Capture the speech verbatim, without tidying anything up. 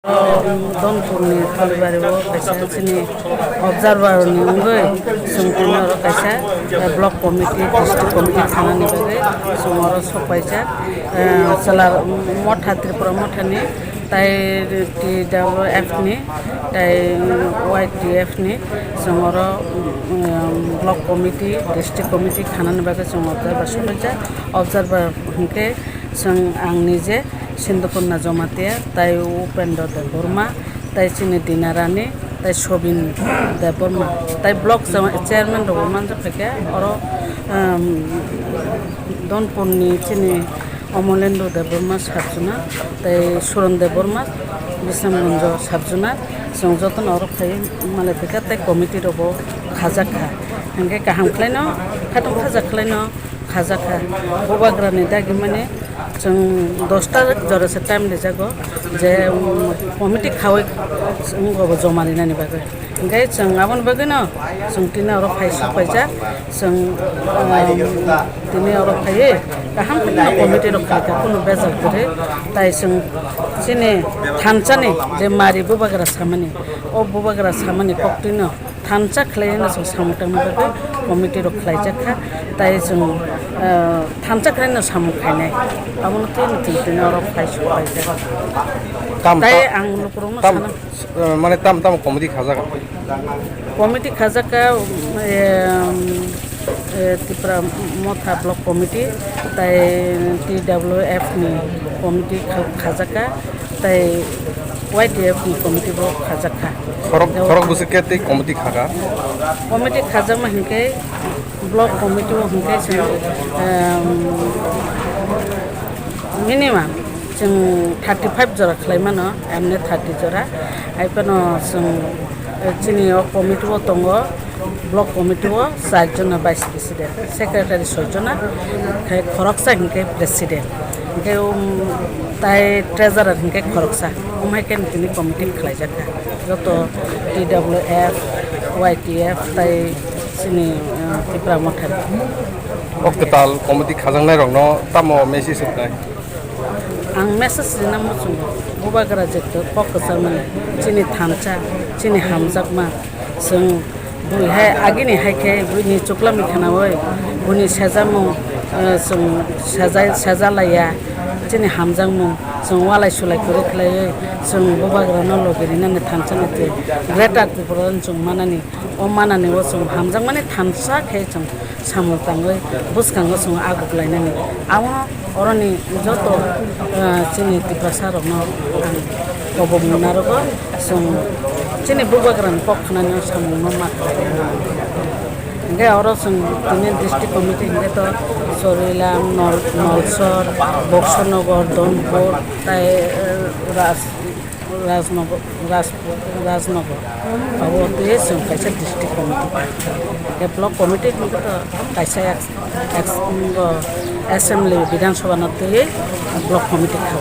Donpurni Tolibario kaisa chini observer ni wngwi chwng tini oro kaisa, eh, block committee, district committee khanani bagwi chwng oro sok paijak. Eh, chwla motha, Tripura mothani, tai T W F ni, tai Y T F ni chwng oro, um, block committee, district committee khanani bagwi chwng observer sok paijak. Observer hwnkhe chwng ang nije Sindhukurna Jamatia, tai Upendra Debbarma, tai chini Dinarani, tai Sobin Debbarma, tai block chairman rokbo manjak phaikha oro, um, Donpurni chini Omolendra Debbarma sabjuna, tai Suran Debbarma, Bisramganjo sabjuna, chwng jotono oro phai malai phaikha, tai committee rokbo khajak kha. Hwnkhe kaham khlaino, khatung khajak khlaino, khajak kha. Bubagrani dagimani chwng dosta jora se time rijago je, um, committee khaui wngbo joma rinani bagwi. Hwnkhe chwng aboni bagwino chwng tini oro phai sok paijak. Chwng, um, tini oro phaiwi kaham khe committee rok khaikha, kunu bejal kwrwi. Tai chwng chini thansani je mari bubagra samani, o bubagra samani koktwino thansa khlaina chwng samung tangna bagwi committee rok khlaijak kha, tai chwng, ah, thansa khlaina samung khainai, abono twi twi twi oro phai sok paijak. Tam Tai ta-, ang lukurokno tam, sana. Eh, mane tam tam committee khajak? Committee khajak kha, em, eh, Tipra Motha Block Committee, tai T W F ni committee kha-, khajak kha. Tai Y T F ni committee bo khajak kha. Khorok, khorok bwswk khe tei committee kha kha? Committee khajakma hinkhe block committee o hinkhe chwng, em, minimum chwng thirty five jora khlai mano, emne thirty jora. Hai phano chwng, eh, chini o committee o tongo, block committee o char jona vice president, secretary soi jona, khai khoroksa hinkhe president, hinkhe, um, tai treasurer hinkhe khoroksa, um, hai khe tini committee khlaijak kha joto T W F, Y T F tai chini, uh, Tipra Motha. O kwtal committee khajaknai rokno tamo message rwnai? Ang message rina muchungo, bubagra je kok kwchangmani, chini thansa, chini hamjakma, chwng bui hai agini hai khe buini chuklamwi khwnaui, buini sejamung, eh, chwng seja-, sejalaiya, chini hamjakmung chwng walai sulai kwrwi khlaiwi, chwng bubagrano logi rinani thansani twi greater Tripura chwng manani, o manani o chwng hamjakmani thansa khe chwng samung tangwi bwskango chwng aguklainani. Abono oroni joto, ah, chini Tiprasa rokno ang kobok muna rogo, chwng chini bubagrani kok khnani o samungno ma khlai. Hinkhe oro chwng tini district committee hinkhe to Chorilam, Nol-, Nolsor, Boksonogor, Donpur, tai, eh, Ras-, Rajnogor, Raj-, Rajnogor. Abo twi chwng kaisa district committee. Tei block committee hinkhe to kaisa ex-, ex-, bo assembly, Bidhan Sabha no twi block committee kha.